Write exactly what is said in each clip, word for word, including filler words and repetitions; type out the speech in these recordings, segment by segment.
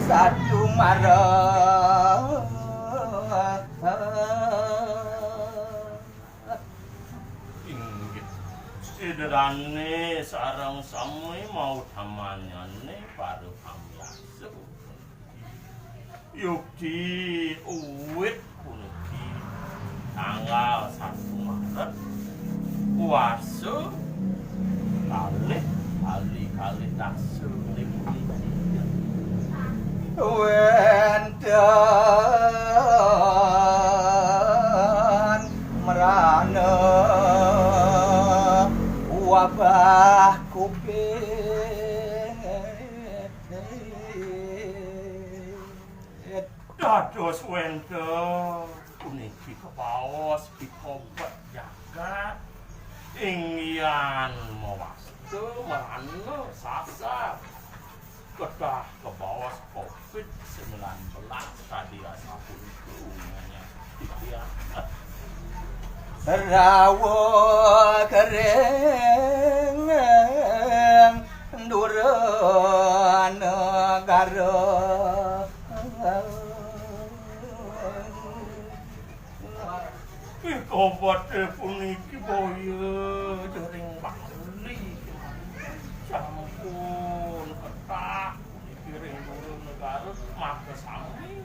Satu marang. Inggih. Sidarane sareng sami mautamanane para pamiyarsa. Yukti uwit puniki tanggal satu Maret, puasa kalih kali kalih dasa ring puniki. Wenten merana wabah covid. Dados wenten puniki kabaos pikobet jagat, inggian mawasta marana sasar kedah kabaos covid sembilan belas kadi asapunika. Rawuh kering Dura Negara. Pikobete puniki boya jering Bali. Sampun ketah puniki ring Dura Negara, maka sami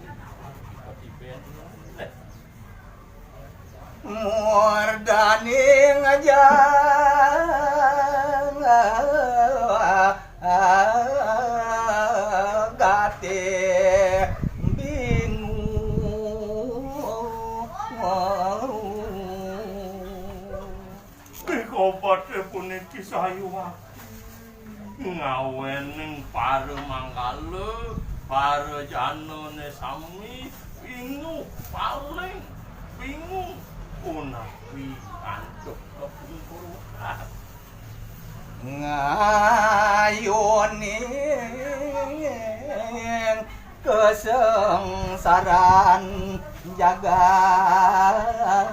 katiben. Murdaning jagate bingung. Pikobete puniki sayuwakti ngawening para manggala, para janane sami bingung, paling bingung, punapi antuk kapungkuran. Ngayuning kasangsaran jagat.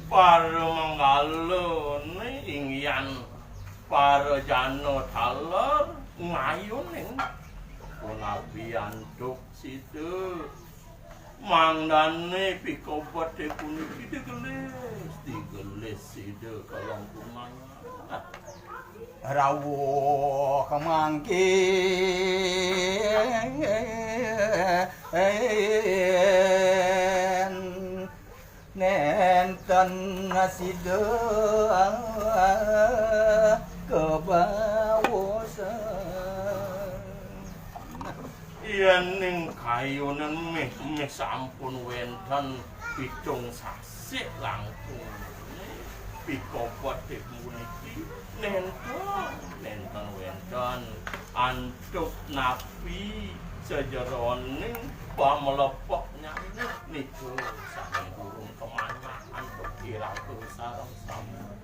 Para manggala ne inggian para jana taler ngayuning punapi antuk sida. Mangdane pikobete puniki digelis, digelis sida kalangkungan. Rawuh kamangkin nenten sida kabaosan. Yening kayunan meh, meh sampun wenten pitung sasih langkung pikobet puniki nenten, nenten wenten antuk napi sajeroning pamlepeknyane nika sane durung kamanah antuk iraga sareng sami.